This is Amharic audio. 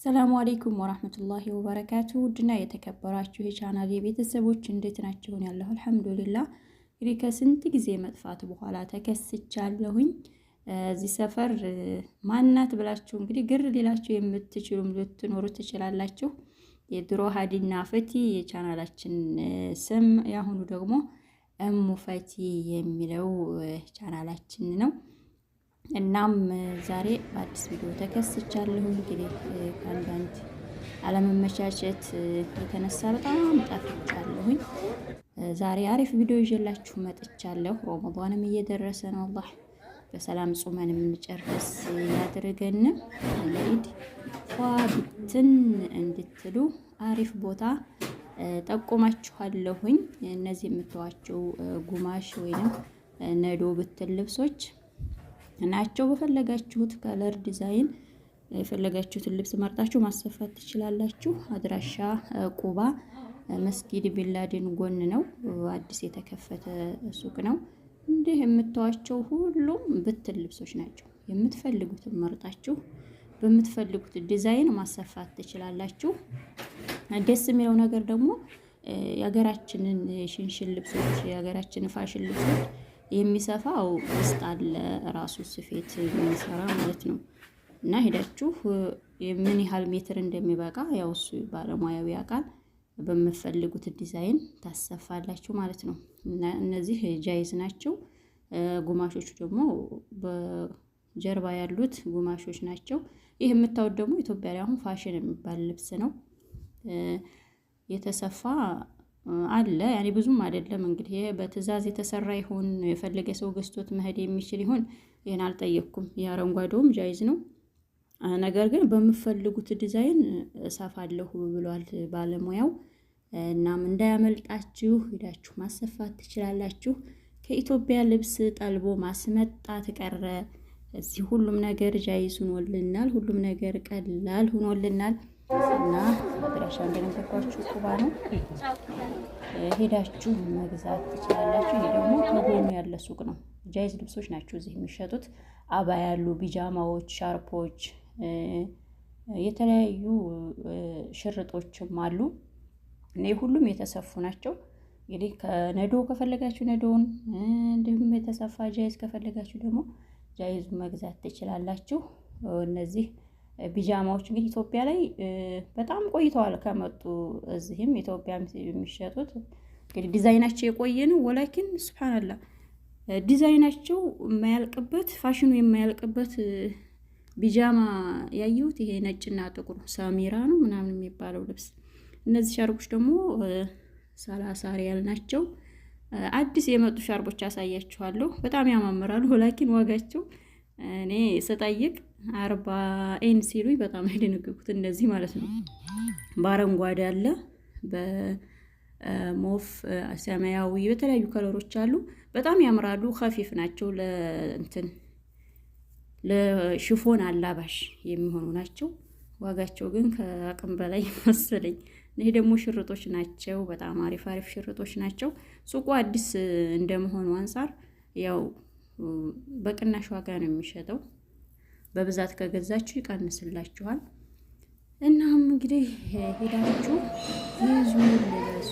ሰላሙ አሌይኩም ወራህመቱላሂ ወበረካቱ። ውድና የተከበራችሁ የቻናሌ ቤተሰቦች እንዴት ናችሁ? ያለሁ አልሐምዱሊላ። እንግዲህ ከስንት ጊዜ መጥፋት በኋላ ተከስቻለሁኝ። እዚህ ሰፈር ማናት ብላችሁ እንግዲህ ግር ሊላችሁ የምትችሉም ልትኖሩ ትችላላችሁ። የድሮ ሀዲና ፈቲ የቻናላችን ስም፣ የአሁኑ ደግሞ እሙ ፈቲ የሚለው ቻናላችን ነው። እናም ዛሬ በአዲስ ቪዲዮ ተከስቻለሁ። እንግዲህ ከአንዳንድ አለመመቻቸት የተነሳ በጣም ጠፍቻለሁኝ። ዛሬ አሪፍ ቪዲዮ ይዤላችሁ መጥቻለሁ። ረመዷንም እየደረሰ ነው። አላህ በሰላም ጾመን የምንጨርስ ያድርገን። ለኢድ ፏ ብትን እንድትሉ አሪፍ ቦታ ጠቁማችኋለሁኝ። እነዚህ የምትዋቸው ጉማሽ ወይንም ነዶ ብትን ልብሶች ናቸው። በፈለጋችሁት color ዲዛይን የፈለጋችሁትን ልብስ መርጣችሁ ማሰፋት ትችላላችሁ። አድራሻ ቁባ መስጊድ ቢላድን ጎን ነው። አዲስ የተከፈተ ሱቅ ነው። እንዲህ የምታዋቸው ሁሉም ብትን ልብሶች ናቸው። የምትፈልጉትን መርጣችሁ በምትፈልጉት ዲዛይን ማሰፋት ትችላላችሁ። ደስ የሚለው ነገር ደግሞ የሀገራችንን ሽንሽን ልብሶች፣ የሀገራችንን ፋሽን ልብሶች የሚሰፋው ውስጥ አለ ራሱ ስፌት የሚሰራ ማለት ነው። እና ሄዳችሁ ምን ያህል ሜትር እንደሚበቃ ያው እሱ ባለሙያው ያውቃል። በምትፈልጉት ዲዛይን ታሰፋላችሁ ማለት ነው። እና እነዚህ ጃይዝ ናቸው። ጉማሾቹ ደግሞ በጀርባ ያሉት ጉማሾች ናቸው። ይህ የምታዩት ደግሞ ኢትዮጵያ ላይ አሁን ፋሽን የሚባል ልብስ ነው። የተሰፋ አለ ያኔ ብዙም አይደለም። እንግዲህ ይሄ በትዕዛዝ የተሰራ ይሁን የፈለገ ሰው ገዝቶት መሄድ የሚችል ይሁን ይህን አልጠየቅኩም። የአረንጓዴውም ጃይዝ ነው። ነገር ግን በምፈልጉት ዲዛይን እሰፋለሁ ብሏል ባለሙያው። እናም እንዳያመልጣችሁ ሄዳችሁ ማሰፋት ትችላላችሁ። ከኢትዮጵያ ልብስ ጠልቦ ማስመጣት ቀረ። እዚህ ሁሉም ነገር ጃይዝ ሆኖልናል። ሁሉም ነገር ቀላል ሆኖልናል። እና አድራሻ እንደነገርኳችሁ ቁባ ነው። ሄዳችሁ መግዛት ትችላላችሁ። ይሄ ደግሞ ከጎኑ ያለ ሱቅ ነው። ጃይዝ ልብሶች ናቸው እዚህ የሚሸጡት። አባ ያሉ ቢጃማዎች፣ ሻርፖች፣ የተለያዩ ሽርጦችም አሉ። እኔ ሁሉም የተሰፉ ናቸው። እንግዲህ ከነዶ ከፈለጋችሁ ነዶውን፣ እንዲሁም የተሰፋ ጃይዝ ከፈለጋችሁ ደግሞ ጃይዙ መግዛት ትችላላችሁ። እነዚህ ቢጃማዎች እንግዲህ ኢትዮጵያ ላይ በጣም ቆይተዋል ከመጡ። እዚህም ኢትዮጵያ የሚሸጡት እንግዲህ ዲዛይናቸው የቆየ ነው። ወላኪን ሱብሃንአላህ ዲዛይናቸው የማያልቅበት፣ ፋሽኑ የማያልቅበት ቢጃማ ያየሁት ይሄ ነጭና ጥቁር ሳሚራ ነው ምናምን የሚባለው ልብስ። እነዚህ ሻርቦች ደግሞ 30 ሪያል ናቸው። አዲስ የመጡ ሻርቦች አሳያችኋለሁ። በጣም ያማምራሉ። ወላኪን ዋጋቸው እኔ ስጠይቅ 40 ሲሉኝ በጣም የደነገጥኩት እንደዚህ ማለት ነው። በአረንጓዴ አለ፣ በሞፍ ሰማያዊ፣ በተለያዩ ከለሮች አሉ። በጣም ያምራሉ። ከፊፍ ናቸው። ለእንትን ለሽፎን አላባሽ የሚሆኑ ናቸው። ዋጋቸው ግን ከአቅም በላይ መሰለኝ። ይሄ ደግሞ ሽርጦች ናቸው። በጣም አሪፍ አሪፍ ሽርጦች ናቸው። ሱቁ አዲስ እንደመሆኑ አንጻር ያው በቅናሽ ዋጋ ነው የሚሸጠው። በብዛት ከገዛችሁ ይቀንስላችኋል። እናም እንግዲህ ሄዳችሁ ይዙ ልበሱ።